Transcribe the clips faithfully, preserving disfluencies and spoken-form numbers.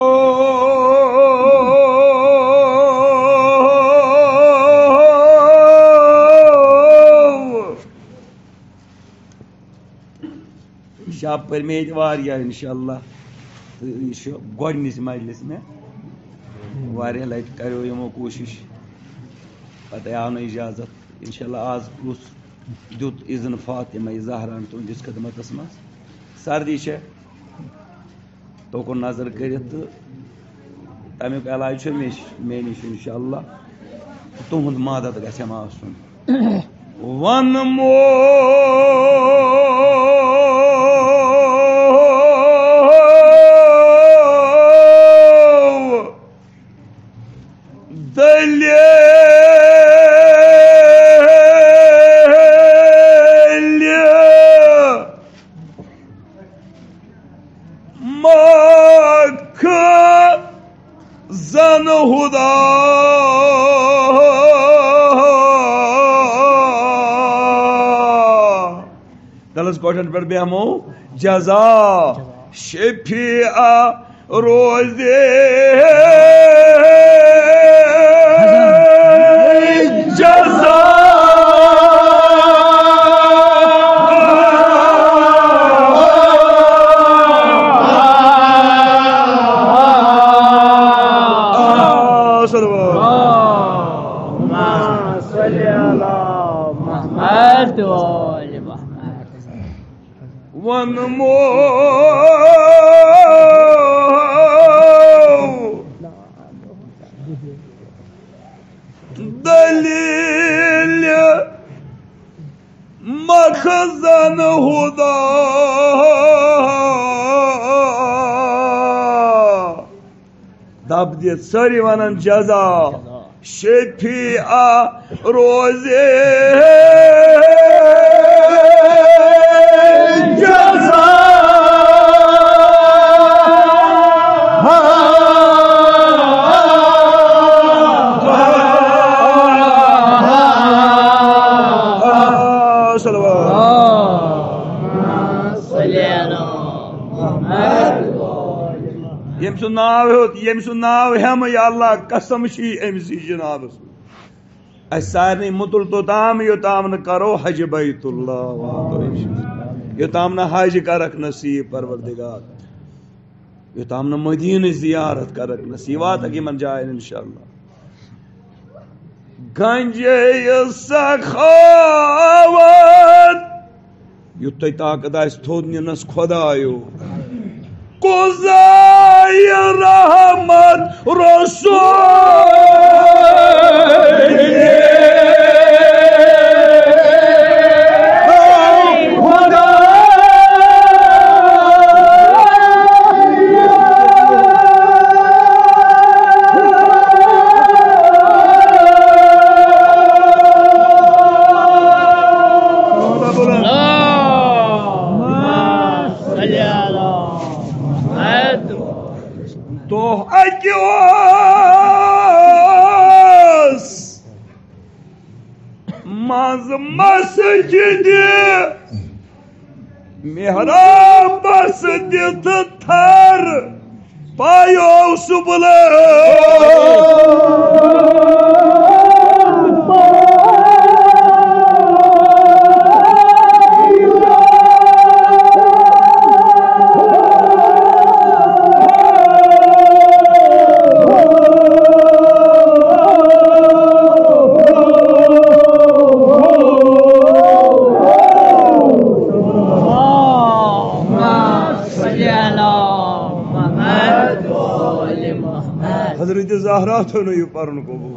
شب پٔرمٕتۍ واریاہ، انشاءاللہ۔ تہٕ یہِ چھُ گۄڈٕنِچ مجلس مےٚ۔ واریاہ لٹہِ کریو یِمو کوٗشِش، پتہٕ آو نہٕ اجازت۔ انشاءاللہ آز کُس دیُت اذن فاطمہ زہرا ہن تُہنٛدِس خدمتس منٛز؟ سردی چھےٚ، توکُن نظر کٔرِتھ تہٕ تَمیُک علاج چھُ مےٚ، مےٚ نِش انشاءاللہ۔ تُہُنٛد مدد گژھٮ۪م آسُن۔ وَنمو دٔلیٖلہِ مخزن ہدا۔ دلس گۄڈن پٮ۪ٹھ بیٚہمو۔ جزا شفیع روزِ جزا۔ صلوات۔ اللهم صل على محمد وآل محمد۔ وَنمو دٔلیٖلہِ مخزن ہدا۔ دب دِتھ سٲری وَنان جزا۔ شفیع روزِ جزا۔ صلوات۔ ییٚمۍ سُنٛد ناو ہیوٚت، ییٚمۍ سُنٛد ناو ہٮ۪مہٕ یا اللہ، قسم چھِ أمۍ سٕے جنابس۔ اَسہِ سارنٕے مُتُل توٚتام، یوٚتام نہٕ کرو حج بیت اللہ واتو۔ یوٚتام نہٕ حج کرکھ نصیب پروردگار، یوٚتام نہٕ مدیٖنٕچ زیارت کرکھ نصیب، واتکھ یِمن جاین انشاءاللہ۔ گنجے سخاوت یُتھ تۄہہِ طاقت آسہِ تھوٚد نِنَس خۄدایو۔ قضایہِ رحمت رسول۔ دۄہ اَکہِ اوس منٛز مسجدِ محرابس دِتھ تھر، پایو سُبلہٕ۔ حضرت زہرا تھٲونو یہِ پرُن قبول۔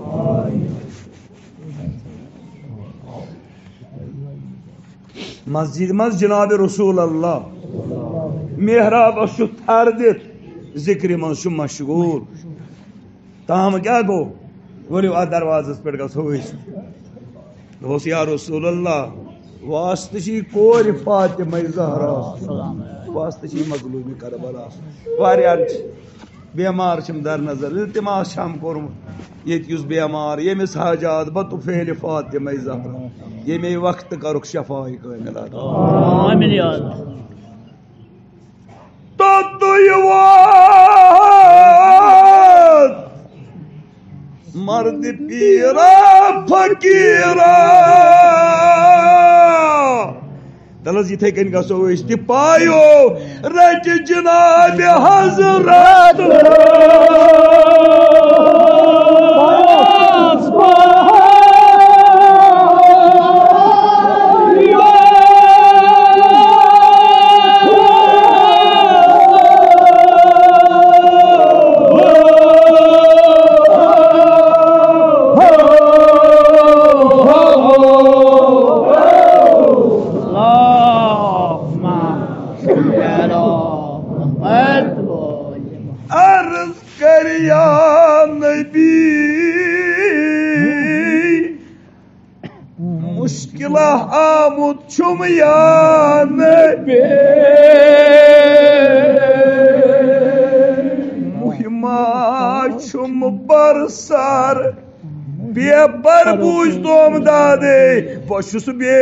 مسجد منٛز جناب رسول اللہ محرابس چھُ تھر دِتھ ذکرِ منٛز چھُ مشغول۔ تام کیٛاہ گوٚو؟ ؤلِو اَتھ دروازس پٮ۪ٹھ گژھو أسۍ۔ دوٚپُس، یا رسول اللہ، واسطہٕ چھِ یہِ کورِ فاطمہ زہرا، واسطہٕ چھِ یہِ مظلومِ کربلا۔ واریاہن چھِ بیمار چھِم در نظر، التماس چھَم کوٚرمُت۔ ییٚتہِ یُس بیمار، ییٚمِس حاجات، بطفیل فاطمہ زہرا، ییٚمے وقتہٕ کَرُکھ شفاعی کٲمِل عطا۔ آمین یا اللہ۔ توٚتُے ووت مرد پیرا فقیرا۔ تَلہٕ حظ یِتھَے کٔنۍ گژھو أسۍ تہِ پایو رَٹہِ جناب حضرت۔ اللهم صل على محمد۔ عرض کر یا نبی، مشکلہ آمُت چھُم یا نبی، مہمہ چھُم بر سر۔ بے پر بوٗزۍ تِم دادے، بہٕ چھُس بے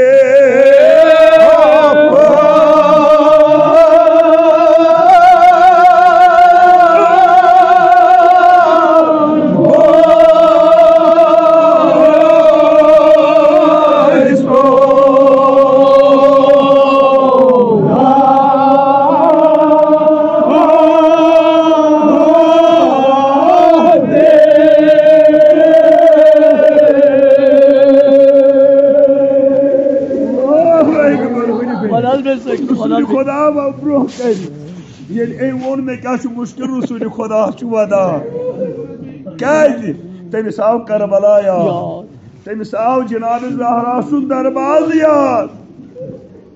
خدا ما برونٛہہ کنہِ۔ ییٚلہِ أمۍ ووٚن، مےٚ کیٛاہ چھُ مُشکِل، رسول خدا چھُ ودان۔ کیٛازِ؟ تٔمِس آو کربلا یاد۔ تٔمِس آو جناب زہرا سُنٛد درباز یاد۔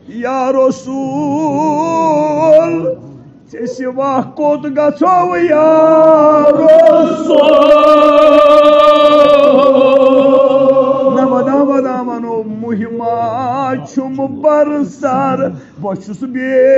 یا رسول، ژےٚ سوا کوٚت گژھو یا رسول؟ نہ ودان ودان ونو، مہمہ چھُم بر سر، بہٕ چھُس بے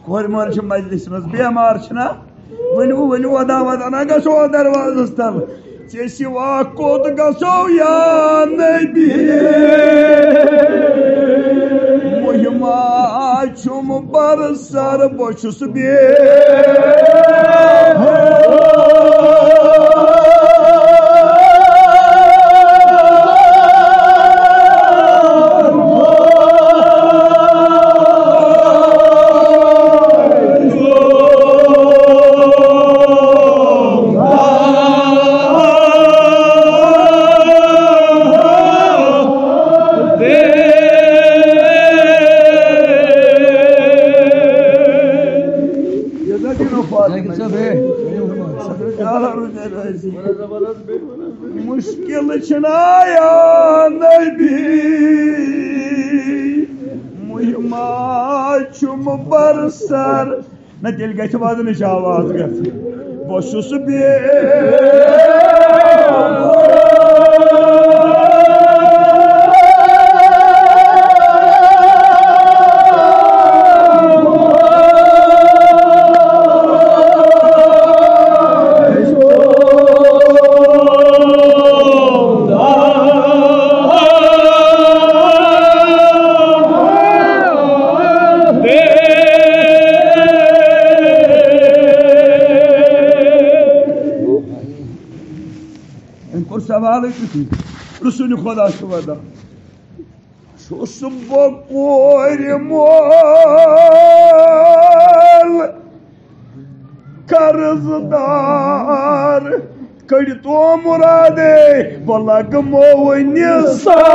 کورِ مٲل چھِ مجلسہِ منٛز، بیمار چھِنہ؟ ؤنِو، ؤنِو، ودان ودان ہا گژھو اَتھ دروازس تل۔ ژےٚ سوا کوٚت گژھو یا نبی؟ مہمہ چھُم بر سر، بہٕ چھُس بے مشکل چھنا یا نبی، مہمہ چھُم بر سر۔ نہ تیٚلہِ گژھِ وزنٕچ آواز گژھٕنۍ۔ بہٕ چھُس بے أمۍ کوٚر سوالٕے تیُتھُے۔ رسول خدا چھُ وَدان۔ چھُس بہٕ کورِ مول قرض دار، کٔڑۍ تو مُرادے، بہٕ لگہٕ مووٕ نثار۔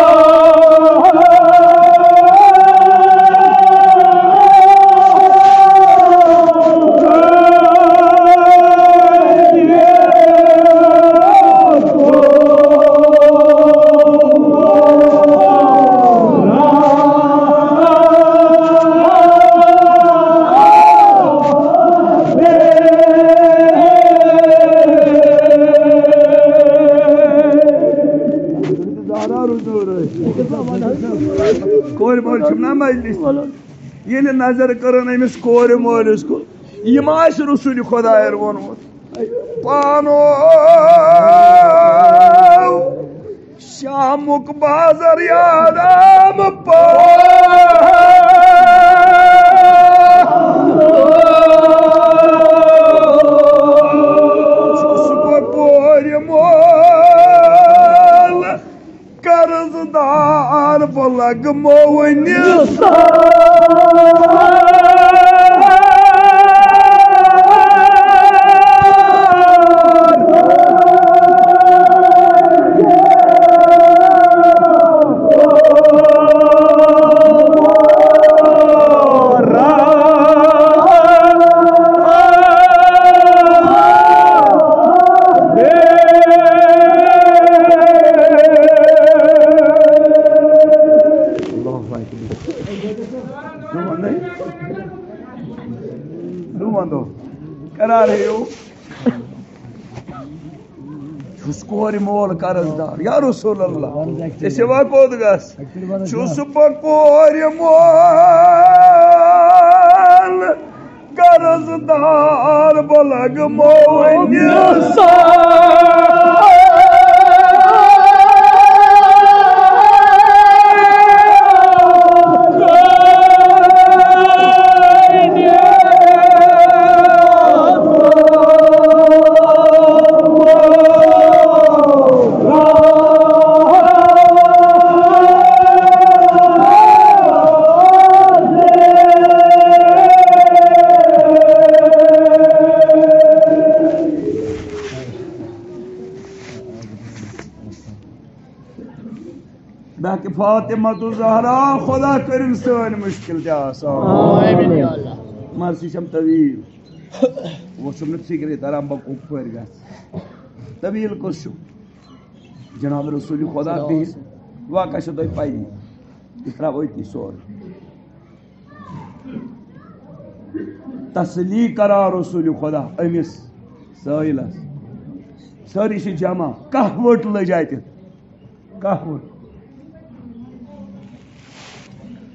کورِ مٲلۍ چھُم نا مجلس۔ ییٚلہِ نظر کٔرٕن أمِس کورِ مٲلِس کُن، یہِ ما آسہِ رسول خۄدایَن ووٚنمُت؟ پانو شامُک بازر یاد آم پا۔ چھُس بہٕ کورِ مول قرض دار، بہٕ لگہٕ موہنِس۔ اللہ اکبر۔ ژٕ وَن ہے۔ ژٕ وَن دو۔ قرار ہے یو۔ چھُس کورِ مول قرض دار۔ یا رسول اللہ۔ ژےٚ سوا کوٚت گژھ؟ چھُس بہٕ کورِ مول قرض دار، بہٕ لگہٕ موہنِس۔ بہٕ ہیٚکہٕ فاطمہ زہرا، خۄدا کٔرِن سٲنۍ مُشکِل تہِ آسان۔ آمین یا اللہ۔ مرثی چھم طویل۔ وۄنۍ چھُم نہٕ فِکرے تران بہٕ کَپٲرۍ گژھٕ۔ طویل کُس چھُ؟ جناب رسول خدا بِہِتھ۔ واقعہ چھو تۄہہِ پَیی۔ یہِ ترٛاوو أتی سورُے۔ تسلی کران رسول خدا أمِس سٲیلَس۔ سٲری چھِ جمع۔ کاہ ؤٹ لٔج اَتہِ۔ کاہ وُہ۔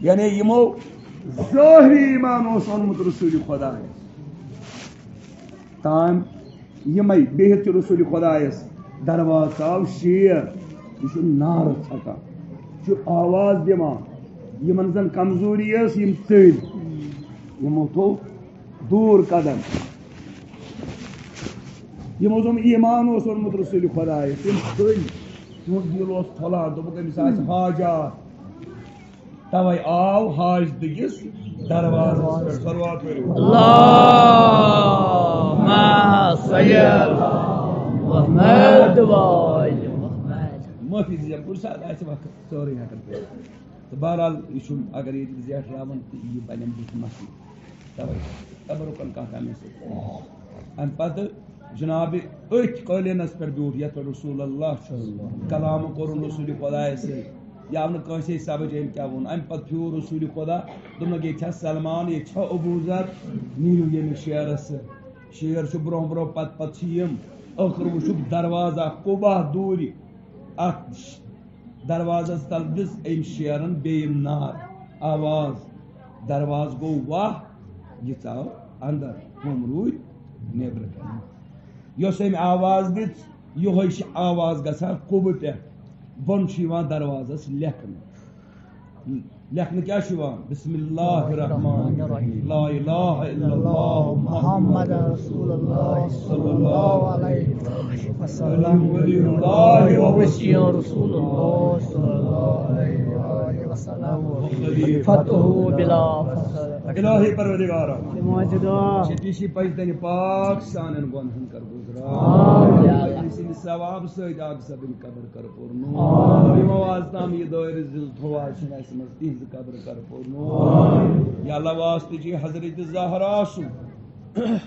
یعنی یِمو ظٲہری ایمان اوس اوٚنمُت رسول خدایَس تام، یِمے بِہِتھ چھِ رسول خدایَس دروازٕ ژاو شیر، یہِ چھُ نعرٕ ژھٹان، یہِ چھُ آواز دِوان، یِمن زن کمزوری ٲس یِم ژٔلۍ، یِمو تھوٚو دوٗر قدم۔ یِمو زن ایمان اوس اوٚنمُت رسول خدایس، تِم ژٔلۍ۔ تِہُنٛد دِل اوس پھۄلان، دوٚپُکھ، أمِس آسہِ حاجات۔ توے آو حاجتہٕ کِس دروازس پٮ۪ٹھ۔ صلوات پٔرِو۔ اللہم صل علی محمد و آل محمد۔ معٲفی دیٖزیو، کُنہِ ساتہٕ آسہِ وقت سورُے ہٮ۪کان پٔرِتھ۔ تہٕ بہرحال، یہِ چھُم، اگر ییٚتہِ زیٹھراوَن تہٕ یہِ بَنٮ۪م بُتھِ مسلہٕ۔ تَوَے تبرُکن کانٛہہ کَمہِ سۭتۍ۔ اَمہِ پَتہٕ جناب أتھۍ قٲلیٖنَس پٮ۪ٹھ بیوٗٹھ، یَتھ پٮ۪ٹھ رسول اللہ چھُ۔ کلام کوٚرُن رسول خۄدایَس سۭتۍ۔ یہِ آو نہٕ کٲنٛسے سمجھ أمۍ کیٛاہ ووٚن۔ اَمہِ پَتہٕ پھیوٗر رسول خۄدا، دوٚپنَکھ، ییٚتہِ چھا سلمان، ییٚتہِ چھا ابوٗ ذر؟ نیٖرِو ییٚمِس شیرَس سۭتۍ۔ شیر چھُ برٛونٛہہ برٛونٛہہ، پَتہٕ پَتہٕ چھِ یِم۔ ٲخٕر وٕچھُکھ دروازٕ اَکھ کوٗباہ دوٗرِ۔ اَتھ دروازس تل دِژ أمۍ شیرن بیٚیہِ نار آواز۔ دروازٕ گوٚو واہ، یہِ ژاو اندر، ہُم روٗدۍ نیبرٕ کنہِ۔ یۄس أمۍ آواز دِژ، یِہوٚے چھِ آواز گژھان قُبہٕ پٮ۪ٹھ۔ بۄن چھُ یِوان دروازس لیکھنہٕ۔ لیکھنہٕ کیٛاہ چھُ یِوان؟ بسم اللہ الرحمن الرحیم۔ لا الہ الا اللہ محمد رسول اللہ صلی اللہ علیہ وسلم۔ ولی اللہ و وصی رسول اللہ صلی اللہ علیہ وسلم۔ خلیفتہ بلا فصل۔ الہی پروردگارا، ماجدہ۔ شفیشی پزدن پاک سانن گۄنہن کر گزران۔ آمین۔ أمۍ سٕنٛدِ ثواب سۭتۍ آکھ سبن قبر کر پُر نور۔ آمین۔ یِمو آز تام یہِ دٲیرٕ زِل تھوو، آز چھُنہٕ اَسہِ منٛز تِہنٛزِ قبر کر پُر نور۔ آمین۔ یا اللہ واسطہٕ چھِ حضرت زہرا سُنٛد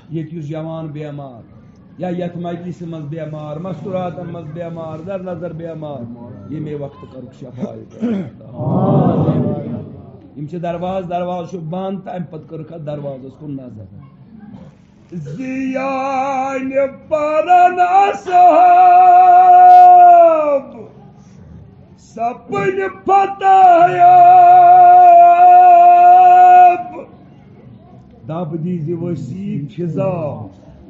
ییٚتہِ یُس جوان بیمار یا یتھ مجلسہِ منٛز بیمار، مستوراتن منٛز بیمار، در نظر بیمار، ییٚمے وقتہٕ کٔرٕکھ شفا۔ یِم چھِ دروازٕ، دروازٕ چھُ بنٛد تہٕ اَمہِ پتہٕ کٔرٕکھ اَتھ دروازس کُن نظر۔ زیانہِ پرن اصحاب سپٕنۍ فتح یا دب دیٖزِ وسیع فضا،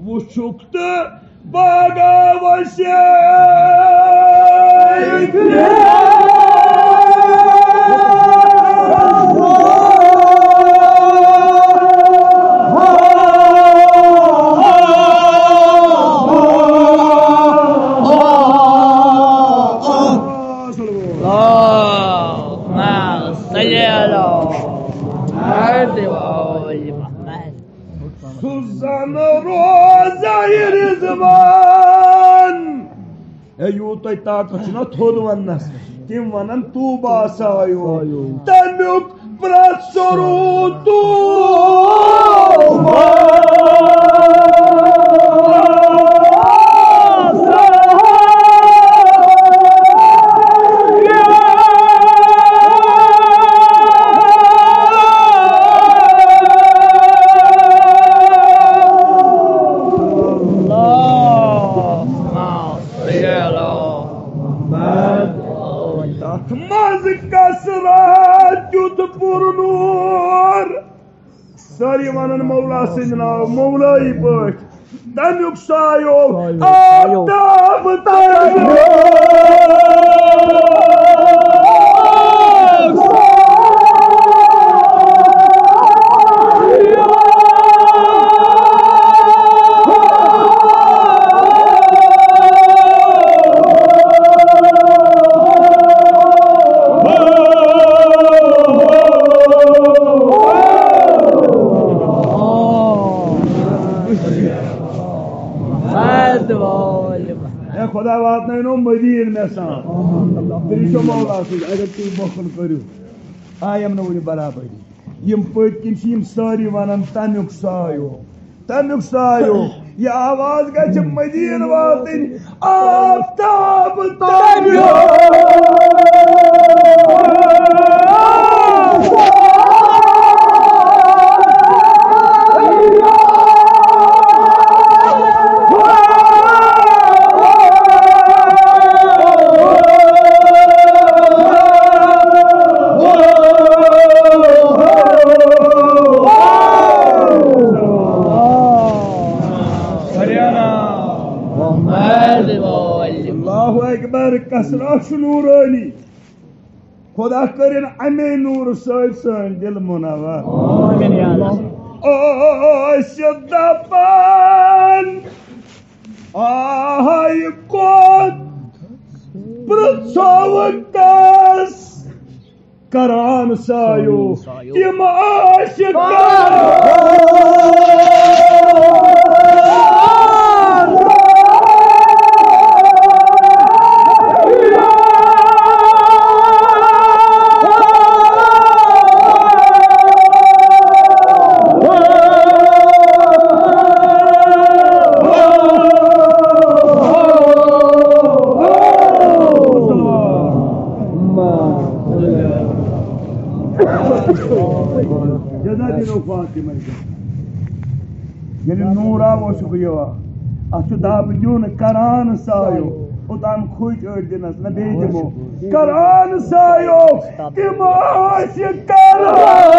وٕچھُکھ تہٕ باغا وسیع۔ اللهم صل على محمد وآل محمد۔ سُہ زَن روزَے رِضوان۔ اے، یوٗت تۄہہِ طاقت چھُنہ تھوٚد وَننَس، تِم وَنَن طوٗبیٰ سایو۔ تَمیُک پرٛٮ۪تھ سرود طوٗبیٰ۔ تَتھ منٛز کثرت تیُتھ پُر نوٗر۔ سٲری وَنَن مولا سٕنٛدۍ ناو مولٲیی پٲٹھۍ۔ تَمیُک سایو آفتاب تَمیُک۔ اے خدا واتنٲینو مدیٖنہٕ مےٚ سان۔ تیٚلہِ چھُ مولا سۭتۍ، اگر تُہۍ بۄکھُن کٔرِو، آ، یِم نہٕ وُنہِ برابری۔ یِم پٔتۍ کِنۍ چھِ یِم سٲری وَنان تَمیُک سایو، تَمیُک سایو۔ یہِ آواز گژھِ مدیٖنہٕ واتٕنۍ۔ آفتاب تَمیُک۔ اللہ اکبر، کثرت چھُ نورانی۔ خدا کٔرِن اَمے نوٗرٕ سۭتۍ سٲنۍ دِل منور۔ آمین یا اللہ۔ ٲسۍ دَپان، آہاے کوٚت پرٛژھو کَس؟ کران سایو تِم عاشق۔ جزاک اللہ فاطمہ۔ ییٚلہِ نوٗر آو، اوسُکھ یِوان۔ اَتھ چھُ دَب دیُن، کران سایو۔ اوٚتام کھوٗژۍ أڑۍ دِنَس، نہ بیٚیہِ دِمو۔ کران سایو، تِم ٲسۍ کران۔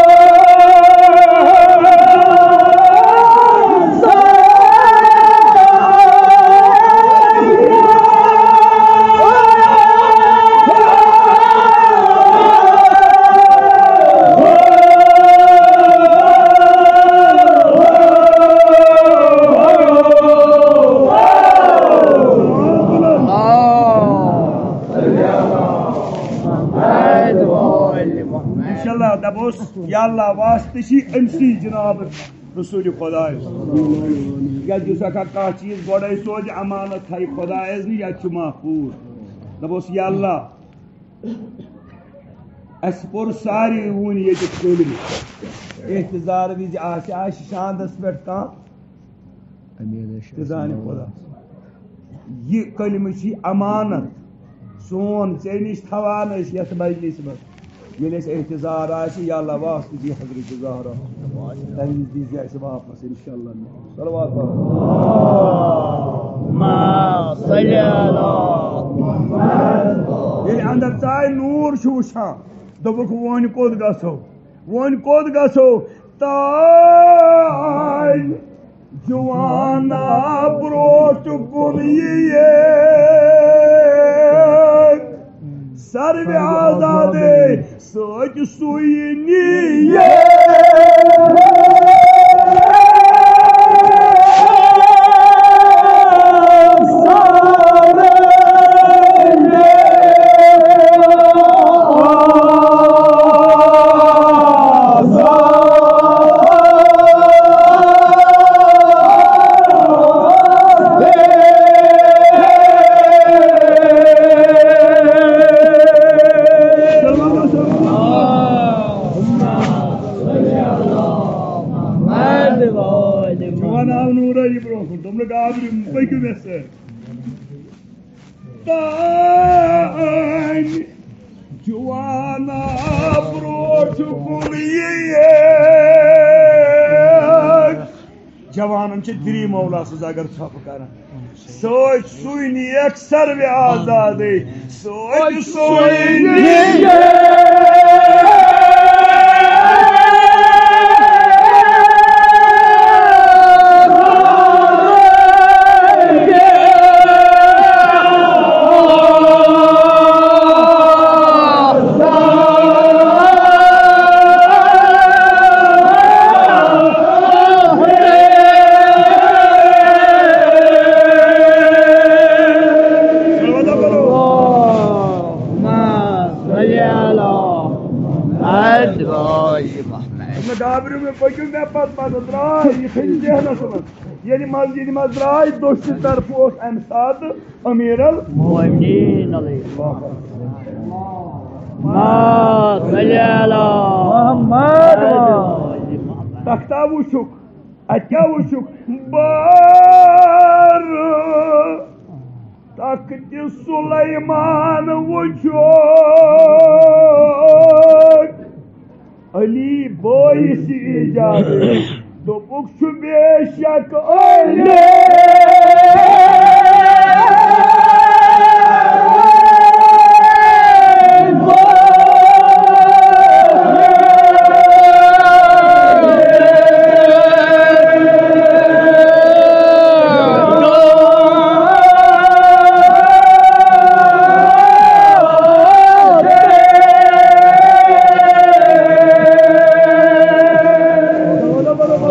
انشاءاللہ دپوس، یا اللہ واسطہٕ چھی أمۍ سٕے جناب رسول خدایس۔ یتھ یُس ہسا کانٛہہ چیٖز گۄڈے سوزِ امانت تھایہِ خدایس نِش، یتھ چھُ محفوظ۔ دپوس، یا اللہ، اسہِ پوٚر سارے وُنہِ ییٚتہِ کلمہٕ۔ احتضار وِزِ آسہِ، آسہِ شاندس پٮ۪ٹھ کانٛہہ۔ تہٕ زانہِ خۄدا۔ یہِ کلمہٕ چھِ امانت سون، ژےٚ نِش تھاوان أسۍ یتھ مجلسہِ منٛز۔ ییٚلہِ اَسہِ احتضار آسہِ، یا اللہ واسطہٕ دی حضرت زہرا، تَمہِ وِزِ دیٖزِ اَسہِ واپس، انشاءاللہ۔ صلوات پرو۔ ییٚلہِ اندر ژاے، نوٗر چھُ وٕچھان، دوٚپُکھ، وۄنۍ کوٚت گژھو؟ وۄنۍ کوٚت گژھو؟ تانۍ جوانا برونٛٹھ کُن یِیہِ۔ سروِ آزادی سۭتۍ سُے نِیہِ۔ جوان آو نوٗر علی برونٛہہ کُن، دوٚپنَکھ، "گابرِو، پٔکِو مےٚ سۭتۍ۔" تانۍ جوانا برونٛٹھ کُن یِیہِ۔ جوانن چھِ دِلی مولا سٕنٛز اگر ژھۄپہٕ کران۔ سۭتۍ سُے نیک سروِ آزادی، سۭتۍ سُے نیک۔ اللهم صل على محمد وآل محمد۔ نہ، گابرِو مےٚ، پٔکِو مےٚ پتہٕ، پتہٕ درٛاے یِتھے ذہنس منٛز۔ ییٚلہِ مسجدِ منٛز درٛاے، دٔچھنہِ طرفہٕ اوس امہِ ساتہٕ امیر المومنین علیہ السلام۔ ما صلی علی محمد۔ تختہ وٕچھُکھ، اتہِ کیٛاہ وٕچھُکھ؟ بار تخت سلیمان وُچھُکھ، علی بٲیِس اجازت، دوٚپُکھ چھُ بے شک علی۔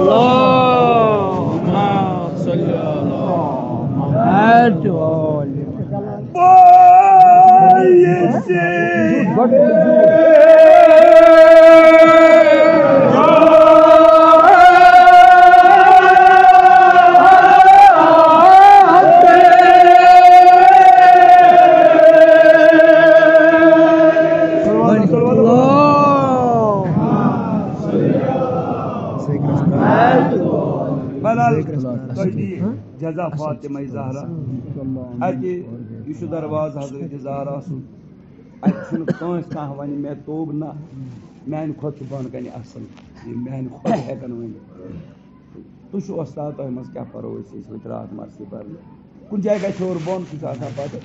اللهم صل على محمد وآل محمد۔ بہرحال، تۄہہِ دِیہِ جزا فاطمہ زہرا۔ اَتہِ یہِ چھُ دروازٕ حضرت زہرا سُنٛد۔ اَتہِ چھُنہٕ کٲنٛسہِ کانٛہہ وَنہِ مےٚ توٚگ نہ، میٛانہِ کھۄتہٕ چھُ بۄنہٕ کَنہِ اَصٕل، یہِ میٛانہِ کھۄتہٕ ہٮ۪کَن ؤنِتھ۔ تُہۍ چھِو وۄستاد، تۄہہِ منٛز کیٛاہ پَرو أسۍ؟ أسۍ وٲتۍ راتھ مَرسٕے پَرنہِ۔ کُنہِ جایہِ گژھِ ہیوٚر بۄن، سُہ چھُ آسان پَتہٕ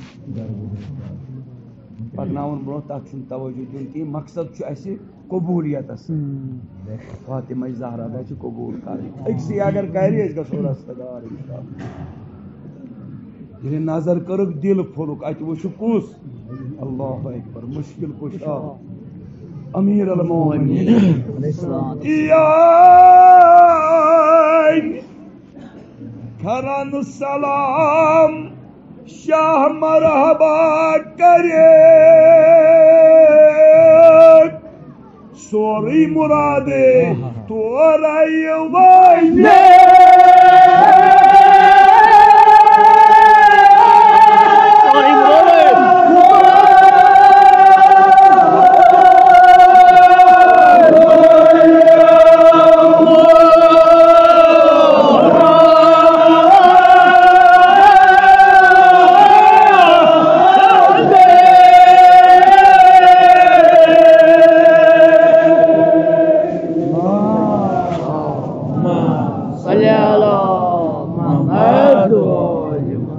پَکناوُن برونٛہہ، تَتھ چھُنہٕ توجہ دیُن کِہیٖنۍ۔ مقصد چھُ اَسہِ قبوٗلیتَس۔ فاطمہ زہرا گژھِ قبوٗل کَرٕنۍ۔ أکسٕے اگر کَرِ، أسۍ گژھو رَستہٕ دار اِنشاءاللہ۔ ییٚلہِ نظر کٔرٕکھ، دِل پھوٚلُکھ، اَتہِ وٕچھُکھ کُس؟ اللہ اکبر، مشکل کشا، امیر المومنین۔ یاد کرن سلام شاہ مرحبا کٔرِتھ، سورُے مرادے تورے وٲتِتھ۔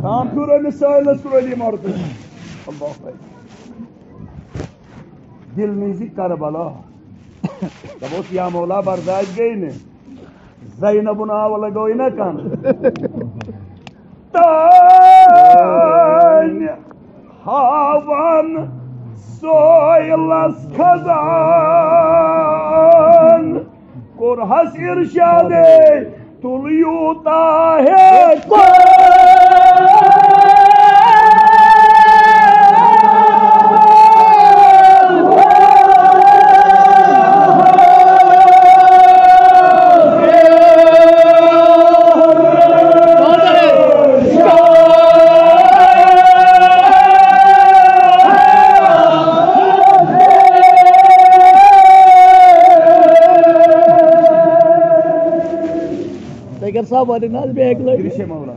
تام پھیُر أمِس سٲیلَس کُن علی مردُن۔ اللہ اکبر۔ دِل میٖنزِ کربلا۔ دوٚپُس، یا مولا، برداشت گٔے نہٕ۔ زینبُن آو لگوو نہ کن۔ تانۍ ہاوان سویلس خزان، کوٚرہس ارشادے، تُل یوٗتاہ ہیٚکو۔ تۄہہِ کر سا وَنٕنۍ حظ بیٚیہِ اَکہِ لَٹہِ؟ گرٛیٖشے مولا۔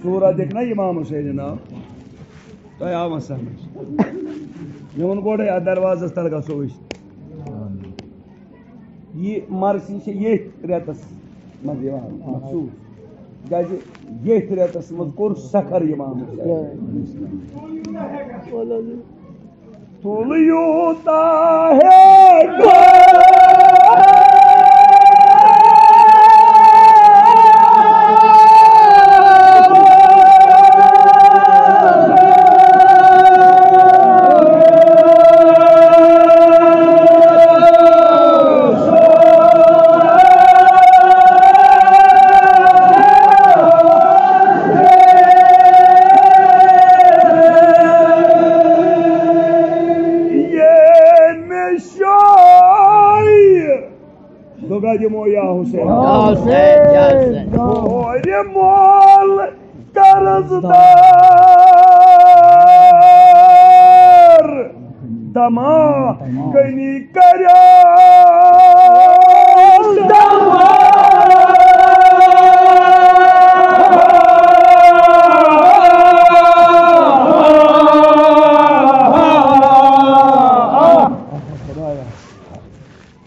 سورہ دِکھ نا امام حسین ناو۔ تۄہہِ آو وۄنۍ سمجھ؟ مےٚ ووٚن گۄڈَے اَتھ دروازَس تَل گژھو أسۍ۔ یہِ مرثی چھِ ییٚتھۍ رٮ۪تَس منٛز یِوان مخصوٗص۔ کیٛازِ ییٚتھۍ رٮ۪تَس منٛز کوٚر سخر امام حسین۔ تُل یوٗتاہ ہیٚکو۔ ییٚمہِ جایہِ دُگا دِمو یا حسین۔ یا حسین، یا حسین۔ کورِ مول قرض دار، دما کنی کریو دما۔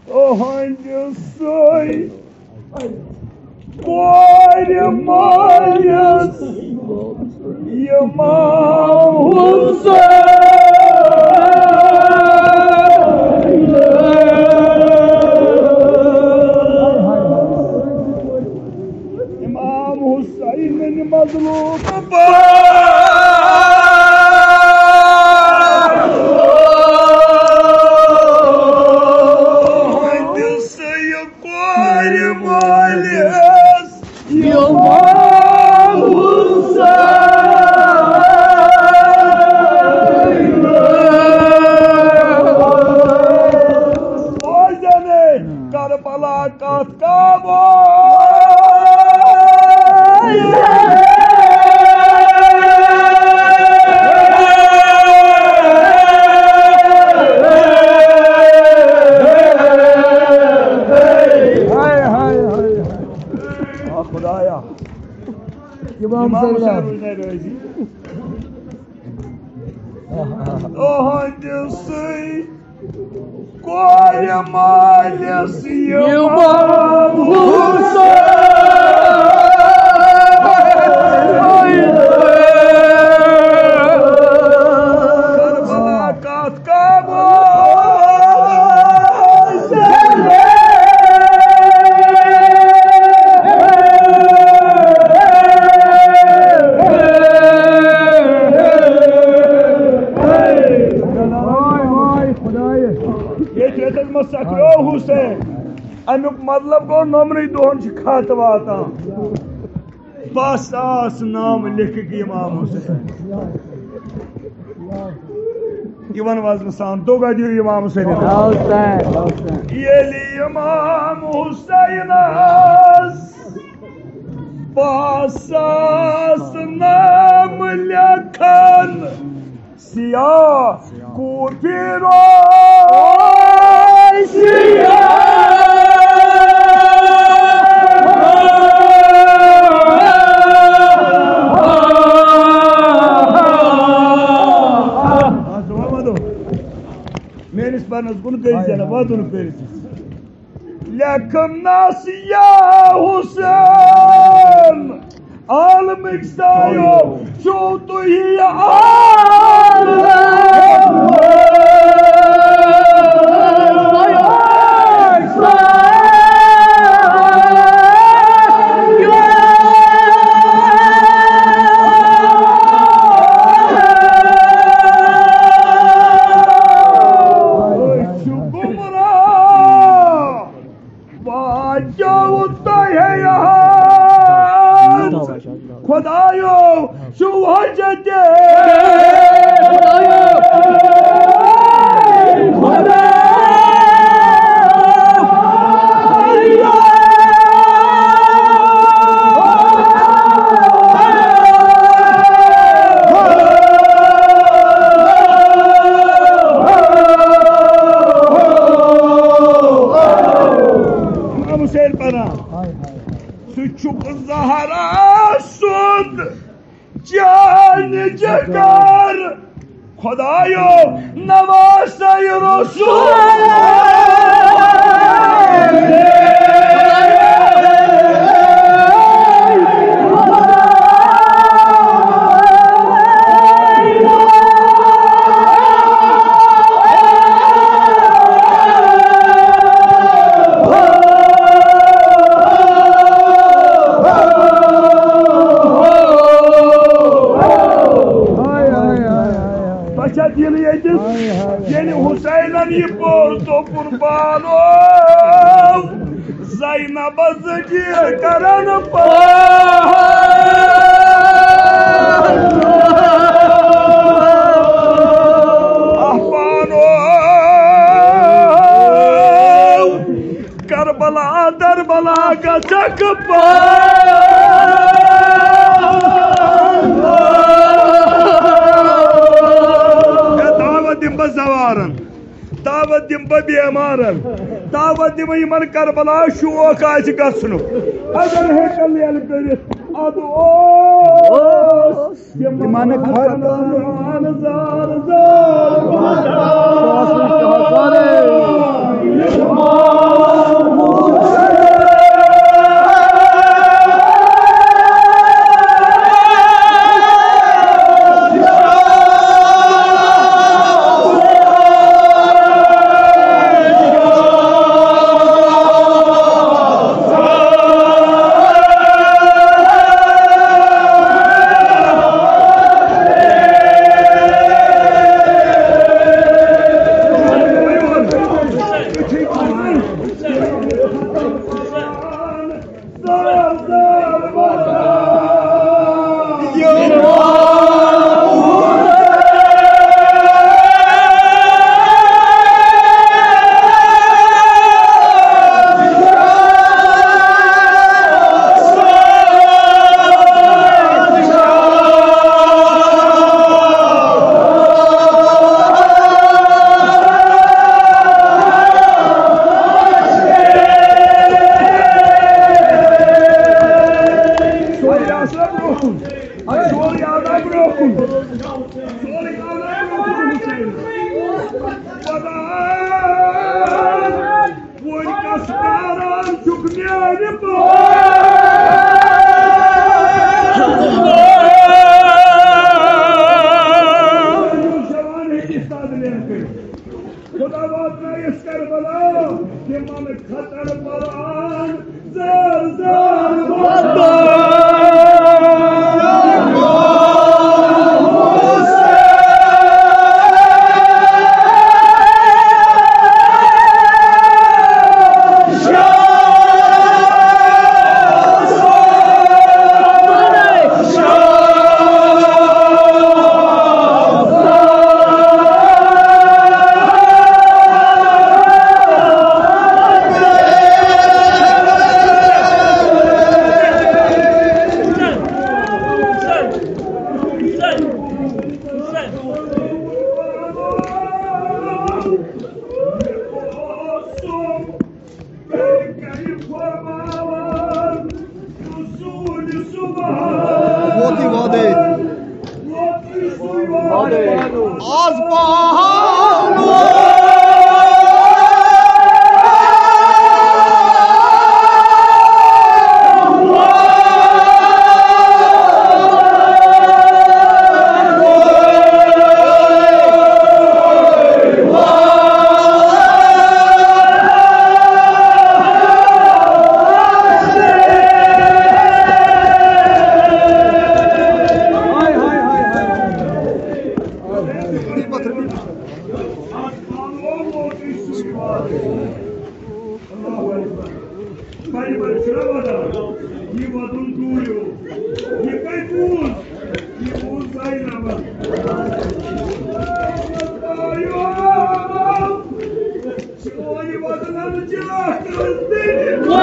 تُہنٛدِ سۭتۍ کورِ مٲلِس امام حسین۔ امام حسین مظلوم پاک۔ تُہنٛدِ سۭتۍ کورِ مٲلِس امام حسین۔ بوزن کربلا کتھ کعبہٕ۔ ہاے، ہاے، ہاے، ہاے۔ آ خدایا۔ امام امام حسین۔ حسین روزناے رٲضی۔ تُہنٛدِ سۭتۍ کورِ مٲلِس امام حسین۔ کربلا کتھ کعبہٕ۔ ییٚتہِ ییٚتٮ۪تھ منٛز سکرو حسین، اَمیُک مطلب گوٚو، نوٚمنٕے دۄہَن چھِ خط واتان۔ بس آس نام لیکھِتھ امام حسین۔ یِوان وزنہٕ سان، دوٚگا دِیِو امام حسین۔ ییٚلہِ امام حسینس بس آس نام لیکھان، سیاہ کوٗفی روزِ سیاہ۔ میٲنِس پرنس کُن کٔرۍ زٮ۪نہٕ وَدُن کٔرِتھ۔ لیکھنس یا حسین، عالمٕکۍ سایو چھِو تُہۍ عالم۔ ہے یار، خدایو، شو حجت۔ امام حسین پناہ۔ سُہ چھُکھ زہرا سُنٛد جان جگر، خدایو نواسَے رسول۔ تۄہہِ چھا دِل ییٚتہِ؟ ییٚلہِ حسینن یہِ پوٚر، دوٚپُن، پانو زینبس ذکر کرن پاس۔ اہ پانو، کربلا، دربلا گژھکھ پاس۔ ہے، دعوت دِمہٕ بہٕ زوارن۔ دعوت دِمہٕ بہٕ بیمارن، دعوت دِمہٕ یِمن کربلا شوق آسہِ گژھنُک۔ اگر ہیٚکن ییٚلہِ کٔرِتھ، ادٕ اوس تِمن خطا۔ سورُے آسان برٛونٛہہ کُن۔ سورُے آسان برٛونٛہہ کُن۔ سورُے آسان برٛونٛہہ کُن حسین۔ خۄدایا، وۄنۍ کَس پیاران چھُکھ میٛانہِ پٲٹھۍ؟ جوان ہیٚکہِ استاد لین کٔرِتھ۔ خدا واتنٲیِس کربلا، تِمن خطر بران، زار زار وطن۔ ووتٕے وادے۔ آز پہاڑ۔ یہِ وَدُن ٹوٗرِو، یہِ کَتہِ ووٗز؟ یہِ ووٗز زینبَن۔ چون یہِ وَدُن اَنُن چِراغ کٔژ دِنہِ؟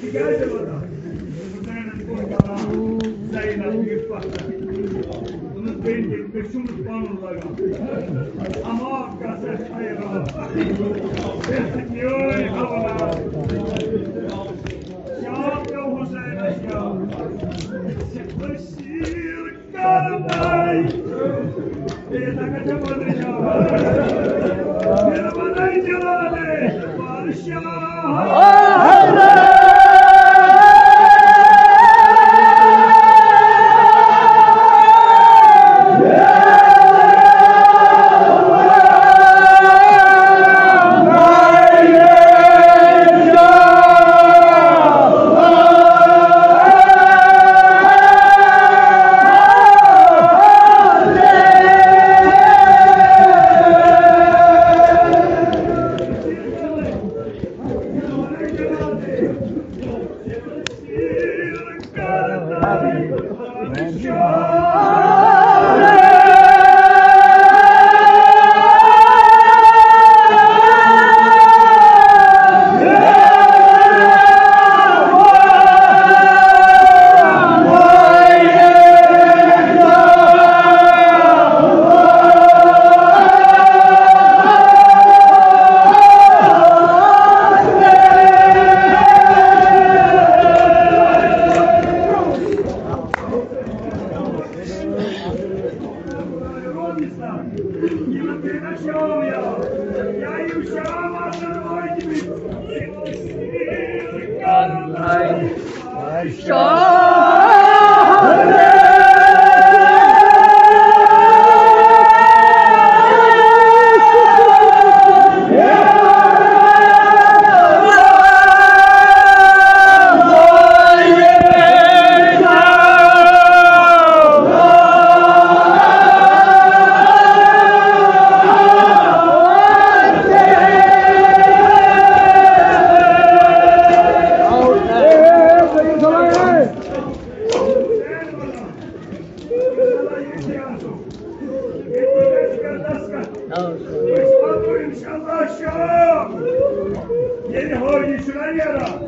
تِکیٛازِ وَنان؟ حُسینَن کوٚر بَلام زینب یہِ پَتھر۔ دوٚپُن، "بیٚنہِ، مےٚ چھُنہٕ پَنُن لَگان۔ اَما گژھِ اَسہِ حیران۔ یہِ میٛٲنۍ اولاد۔" شام پیوٚو حُسینَس یاد۔ أسۍ چھِ بٔشیٖر کرنائی۔ ییٚلہِ حٲجی چھُنہ نیران،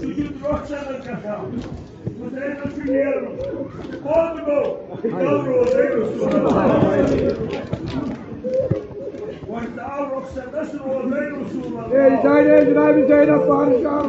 سُہ چھُ رۄخصتَس گژھان۔ حُسینَس چھُ نیرُن۔ کوٚت گوٚو؟ کَل روزَے رسول اللہ۔ وۄنۍ ژاو رۄخصتَس روزَے رسول اللہ۔ اے، یہِ ژاے ہے جناب زینب پانہٕ شام۔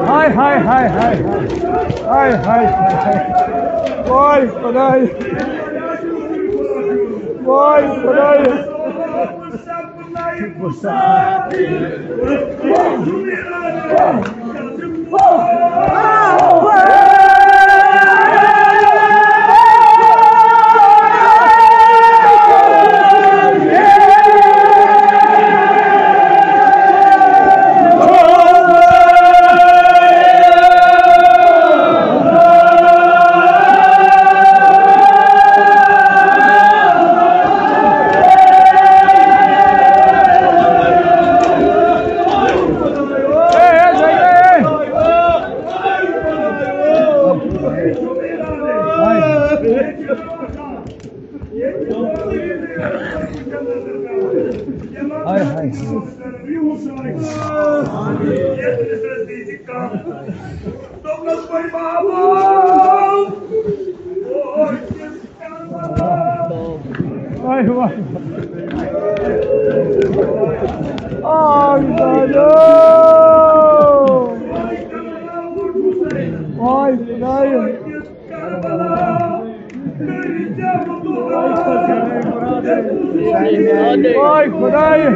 ہاے، ہاے، ہاے، ہاے۔ ہاے، ہاے، ہاے، ہاے۔ واے خۄداے۔ واے خۄداے۔ ہاے، ہاے۔ ہاے، واے۔ آے، خۄدایو۔ آے، خۄدایو۔ واے خۄدایہِ۔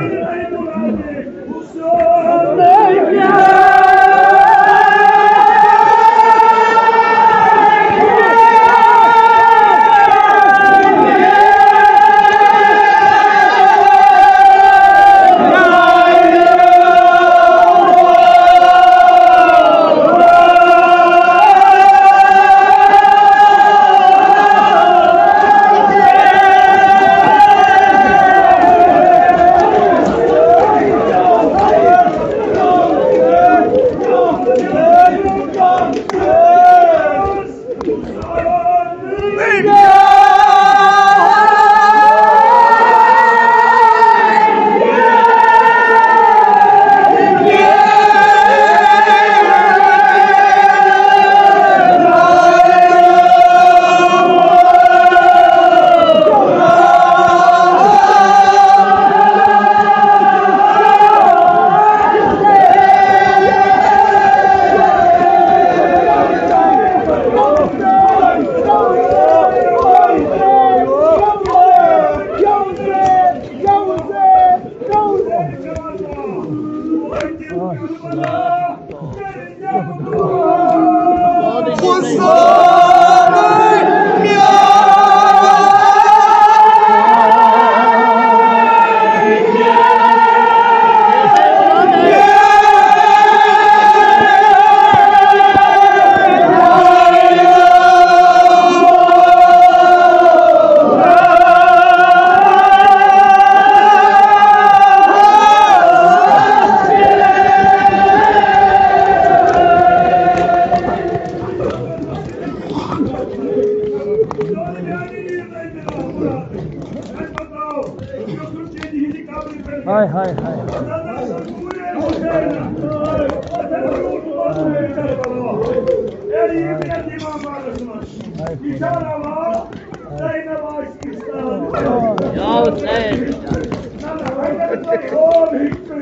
ہاے، ہاے، ہاے۔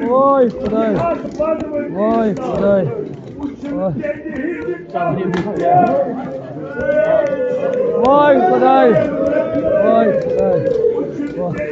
واے خۄداے۔ واے خۄداے۔ واے خۄداے۔ واے خۄداے۔ واے۔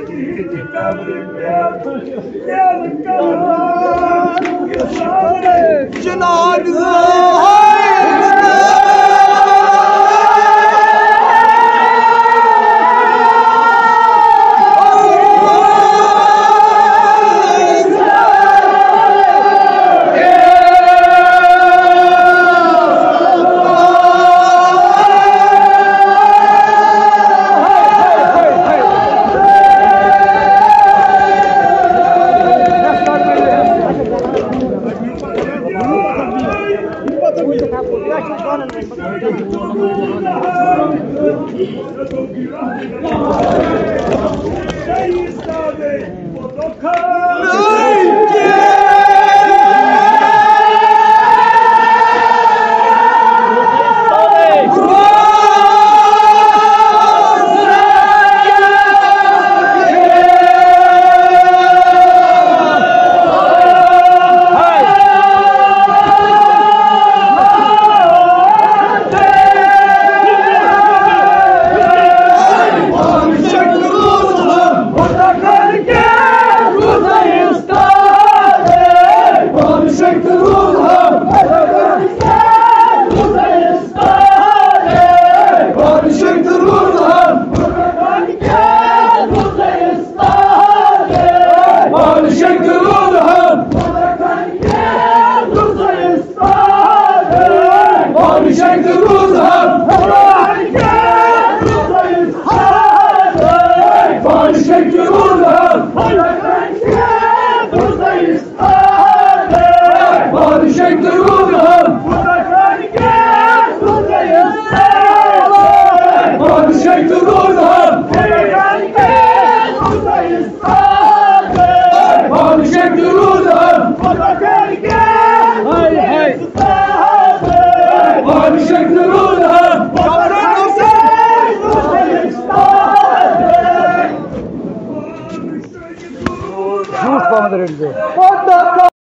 زیوٗٹھ پَہَم رٔٹۍزیو۔